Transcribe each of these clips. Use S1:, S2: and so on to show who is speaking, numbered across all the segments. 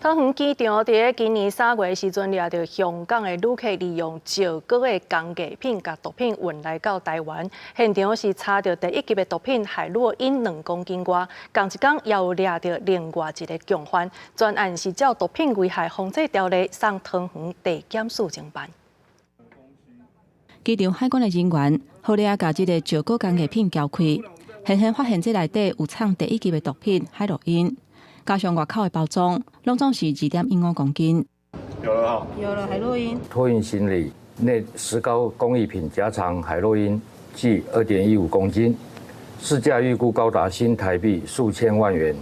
S1: 桃園機場佇今年3月時陣，掠著香港的旅客利用石膏的工藝品，共毒品運來到台灣。現場是查著第一級的毒品海洛因2公斤外，仝一工也有掠著另外一个共犯。全案是照毒品危害防制條例送桃園地檢署偵辦。
S2: 機場海關的人員予掠共這个石膏工藝品撬開，現現發現這內底有藏第一級的毒品海洛因。加上外口的包裝，攏總是2.15公斤。
S3: 有了哈，
S4: 有了海洛因。
S5: 托運行李內石膏工藝品夾藏海洛因，計2.15公斤，市價預估高達新台幣數千萬元。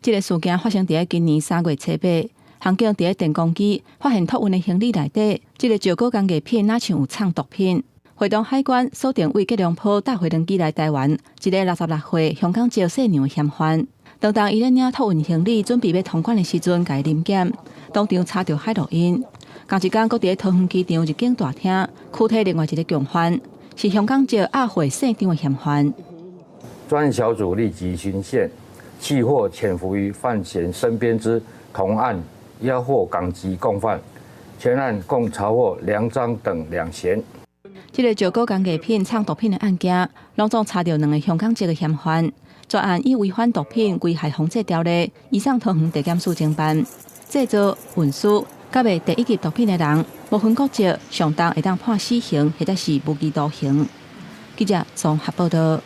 S2: 這个事件發生佇今年3月初8，刑警佇電工機發現託運的行李內底，這个石膏工藝品若像有藏毒品。會同海關鎖定為吉隆坡搭飛輪機來台灣，一个66歲香港籍細娘嫌犯。當當伊咧領託運行李準備欲通關的時陣，共伊臨檢，當場查著海洛因。仝一工，閣佇桃園機場入境大廳，拘提另外一个共犯，是香港籍押貨姓張的嫌犯。
S5: 專案小組立即循線，緝獲潛伏於犯嫌身邊之同案押貨港籍共犯，全案共查獲梁張等兩嫌。
S2: 這个石膏工藝品藏毒品的案件，攏總查著兩个香港籍的嫌犯。全案以違反毒品危害防制條例，移送桃園地檢署偵辦。製造、運輸、佮賣第一級毒品的人，無分國籍，上重會當判死刑或者是無期徒刑。記者綜合報道。